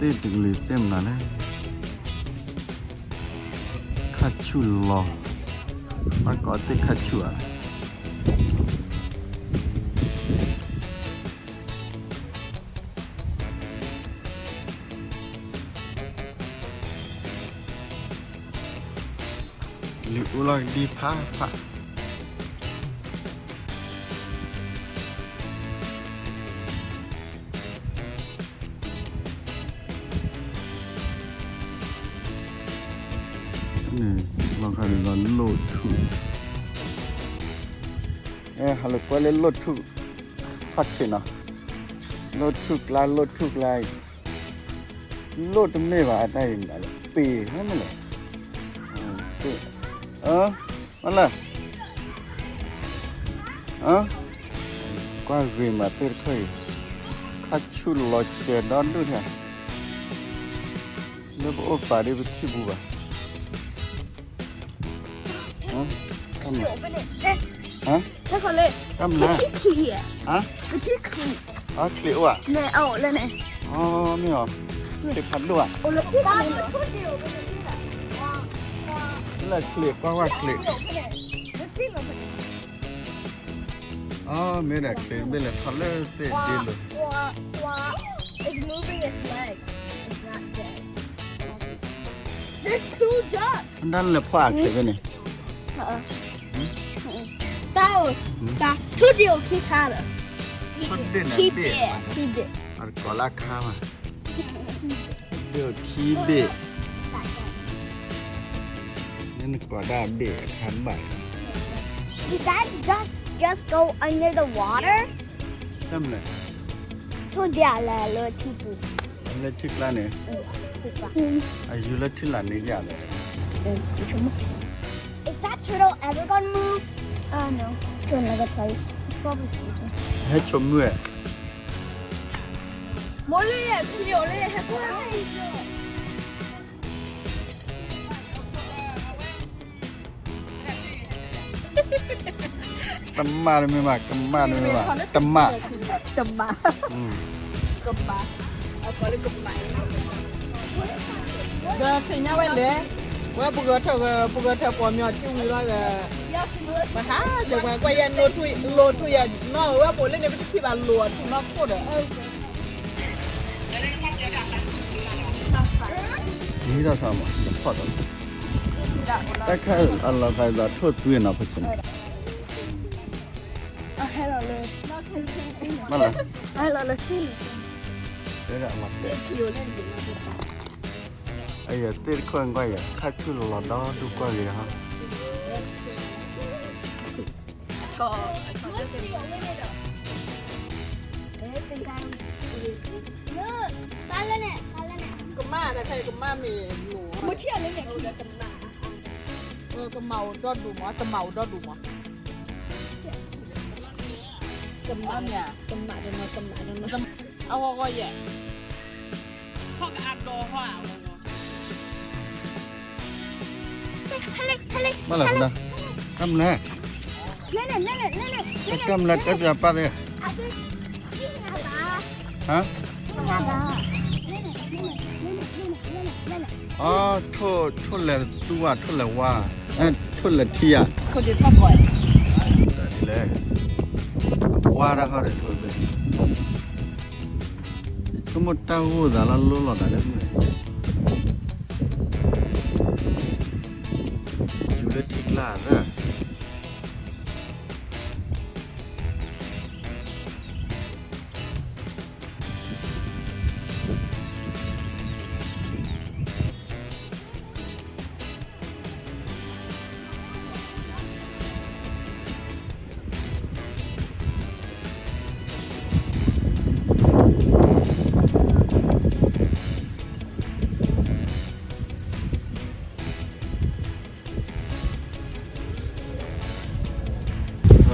သ့ၣ်တကလုာ်သ့ၣ်မနုၤလဲၣ်, ခါဆူၣ်လီၤ, ဘၣ်ကိးသ့ၣ်ခါဆူၣ်ဧါ. လံာ်အူလီၤကဒံဖးဖး လီၤခါလီၤလိၣ်ထူၣ်, ဟဲလၢကွဲလၢလိၣ်ထူၣ်, ခီၣ်ထံးနီၤ, လိၣ်ထူၣ်ကျါ လိၣ်ထူၣ်ကျါအံၤ, လိၣ်တမ့ၢ်ဘၣ် အတၢ်အံၤမနုၤလဲၣ်, ပ့ၤမ့ၢ်လဲၣ်, မ့ၢ်လဲၣ်, ကွၢ်ဂ့ၤမးသ့ၣ်တခီအံၤ, ခါဆူၣ်လီၤစဲၤဒီဒူၣ်ထဲ, လၢပအိၣ်ပာ်ဒ်ပထံၣ်ပူၤဘၣ်. တၢ်မနုၤလဲၣ်, ပထံၣ်ချံး, ချံးအိၣ်ဧါ, မ့ၢ်အီၤ, ချံးဖးဒိၣ်ဧါ, လၢချံးကွၢ်ကွၢ်ချံး, အမ့ၢ်ဒၣ်ချံးဘ့ၣ်လဲၤထီၣ်လၢသ့ၣ်ဒ့လိၤ, ဒၣ်လဲၤဖီၣ်အချံးဖဲန့ၣ်, တၢ်အိၣ်, တၢ်, ထိၣ်ဒ့အိၣ်ခံခါလီၤ, ထိၣ်ဒ့န့ၣ်ဘ့ၣ်, အတကိးလၢအခါမး, ဒ့အိၣ်ခံဘ့ၣ်, နနကိးဒၣ်ဘ့ၣ်အခါဘၣ်, Did that duck just go under the water? တၢ်မနုၤလဲၣ်, ထိၣ်ဒ့လဲၤလၢထံပူၤ, လၢထံကျါန့ၣ်, အယူၤလၢထံလာ်န့ၣ်ယၤလဲၣ်. Is that turtle ever gonna move? Uh, no. To another place. It's probably sleeping. ဟဲဆိမိၣ်ဝဲ, မိၢ်လၢယချံးအိၣ်လၢယဟဲကွၢ် တမၣ်တမ့ၢ်ဘၣ်, ကမၣ်တမ့ၢ်ဘၣ်, တမၣ်, တမၣ်, ကမၣ်, ဒီးသ့ၣ်ညါဝဲလဲၣ်, ဝဲပဂၢၢ်ထၢၣ်, ပဂၢၢ်ထၢၣ်ပှၤမၠီၤထံဝံၤလီၤဒီး, ပဟးစၢၤပှၤကွၢ်ယဲၢ်, လိၣ်ထူယဲၢ်နီၢ်ဝဲပိာ်လၢန့ၣ် ပတထံၣ်ဘၣ်လိၣ်အထူၣ်နီၢ်ခိၣ်ဒီး နံၤဒီးဆၣ်မး ယဖီၣ်ဒီး, တၢ်ခါအလီၤသးအသးထိၣ်သွံနီၤ ဖိဆံးန့ၣ်, မ့ၢ်လီၤ, တဲဒၣ်မၤတဲ, အယသ့ၣ်တခီၣ်ကွၢ်ယၤ ခါဆူၣ်လီၤဒီဒူၣ်ကွၢ်ဂ့ၤဟီ ကမၣ်တခါအံၤ ကမၣ်မ့ၢ်လိၤ, ကမၣ်အိၣ်ဒီဒူၣ်မး, ကမၣ်အိၣ်ဒီဒူၣ်မး, ကမၣ်မ့ၢ်ဧါ, အဂီၢ်ဂီၢ်ယဲၢ်, ဖီၣ်ကအါဒီဟီဧါ, ဘၣ်လဲၣ်, ကမၣ်လဲၣ်, ကမၣ်လဲၣ်တပျၢ်ပၢ်သ့ၣ်, ဟါ, အ, ထိၣ်လဲၤသူဝါ ထိၣ်လဲၤဝါ, ထိၣ်လဲၤထံဧါ, လဲၤ, ဝါတၢ်ဃီဒီးထိၣ်ဘ့ၣ်, ဆိကမိၣ်တၢ်ဂိၢ်သးလၢလိၣ်လီၤသးလၢမုၢ်, ယူၤလၢထံကျါသၢ လ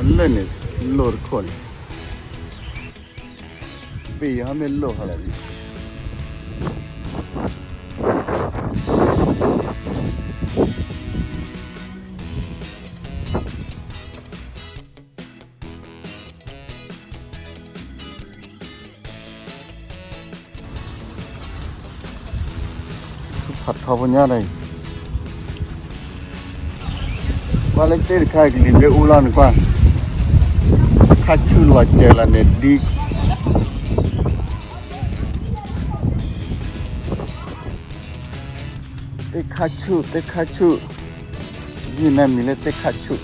ၢန့ၣ် လိၣ်တခိၣ်န့ၣ်, ပ့ၤယဟီမ့ၢ်လိၣ်ဟီလီၤ, အ ထီဖိညါဒီး, ကွၢ်လၢသ့ၣ်တခါကလံၤမ့ၣ်အူလီၤန့ၣ်ကွၢ်, ခါဆူၣ်လီၤစဲၤလီၤန့ၣ်ဒ်, သ့ၣ်ခါဆူၣ် သ့ၣ်ခါဆူၣ်, ယံာ်နမံၤလၢသ့ၣ်ခါဆူၣ် တၢ်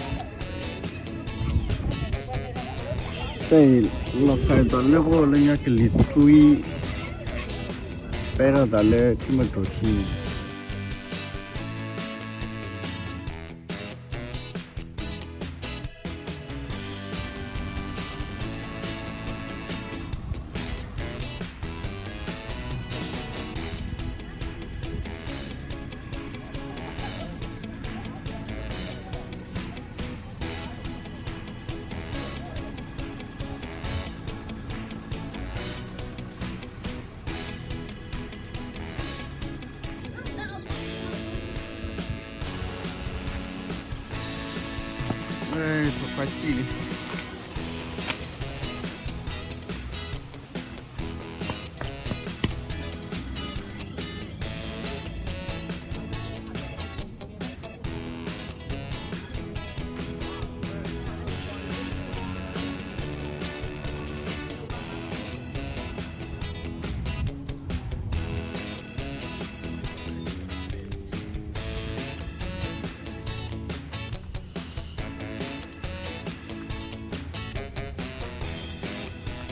အံၤ လီၤခါအံၤ ပှၤလၢပအိၣ်လၢညါကလံၤသွံ, ပဲထီၣ်သးလၢထံမတိၤခံန့ၣ် အဲ ပကွၢ်စံၣ်လံ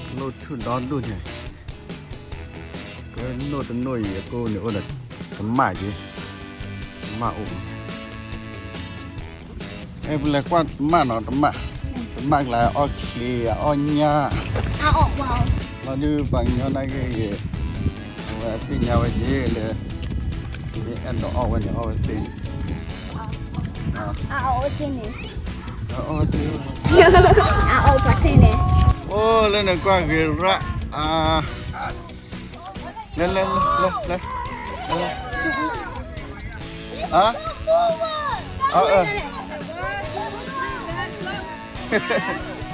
လိၣ်ထူၣ်ဒီဒူၣ်န့ၣ်, ကနိၣ်တနိၣ်အံၤ အကိန့ၣ်အိၣ်ဒီးတမၣ်က့, တမၣ်အိၣ်, အဲ ပလဲၤကွၢ်တမၣ်နီၤ, တမၣ်, တမၣ်ကျါအီၣ်ချ့ အီၣ်ညၣ်, လီၤဒုးပှၤကညီနာ်က့ဂ့ၤ, အဝဲသ့ၣ်ညါဝဲက့ၤလၢ မ့ၢ်အဲၣ်ဒိးအီၣ်ဝဲန့ၣ် အီၣ်ဝဲသ့န့ၣ်, အီၣ်ဝဲသ့, အီၣ်ဝဲသ့န့ၣ်, အိၣ်လၢနကွၢ်ဂ့ၤရၣ်, လဲၤလဲၤလဲၤလဲၤ, အ, အ,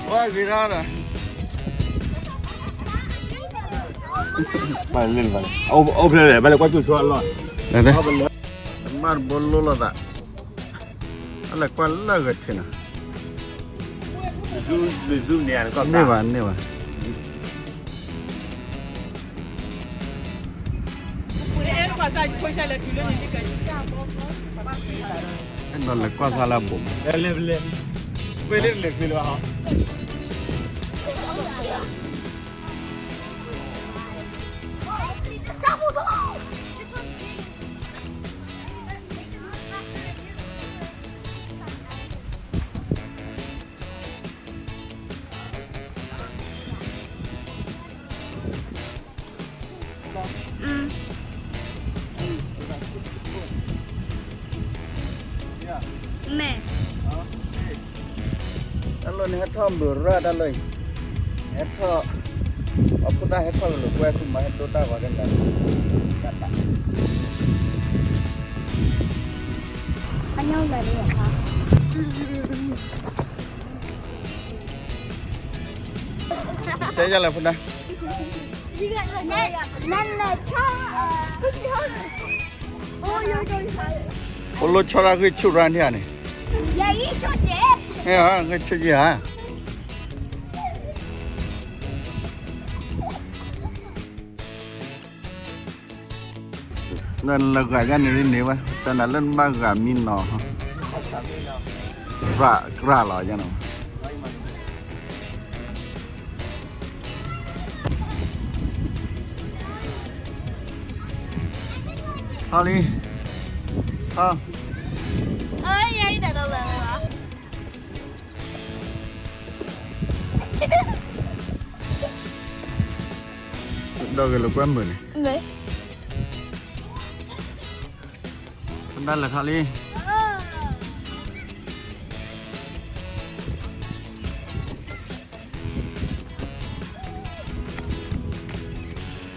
ဝါဂ့ၤရၣ်ဒီး ဘၣ်လဲၣ်, အိၣ်ဖျဲၣ်လဲၣ်, ဘၣ်လဲၣ်ကွၢ်ကၠိဆိအလီၢ်, မၢ်တဘိလိလိာ်သး, အလဲၤကွၢ်လၢဂဲၤထံးနီၤ, န့ၢ်ဘၣ်န့ၢ်ဘၣ်, အဲၣ်ဒိးလဲၤကွၢ်သးလၢအဘူး, လဲၤလဲၤလဲၤ, ဝဲလဲၤလဲၤဖဲလၢၤဘၣ်ဟီ မဲာ်, တၢ်လီၢ်န့ၣ်ဟဲထီၣ်မုာ်ရၣ်တၢ်လီၢ်အံၤ, ဟဲထီၣ်, အခိၣ်သၣ်ဟဲထီၣ်ကလိာ်ကွဲ သုမၤဟဲဒိတၢ်ဂီၤကလဲၣ်, တၢ်တၢ် အညီဘၣ်ဒ်, တဲယၤလဲၣ်ဖိဒါ, ပလိၣ်ဆီဒၣ်ဂံၢ်ဆူၣ်ရၣ်န့ၣ်ဧါန့ၣ်, ဂံၢ်ဆူၣ်က့ဧါ, လၢဂၤယါန့ၣ်န့ၣ်ဝဲ တၢ်နၤလၢနဘၣ်ဂၤမံနီၤ, ရၣ်ကြၢ်လီၤယါနီၤ, ဟီလံ, ဟီ, ဒီးဂ့ၤလၢကွဲမုာ်န့ၣ်, ပဒၣ်လဲၤထီၣ်လံ, အလီၤ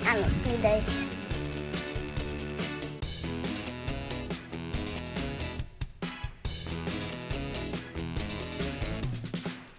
တံၢ်ဒဲး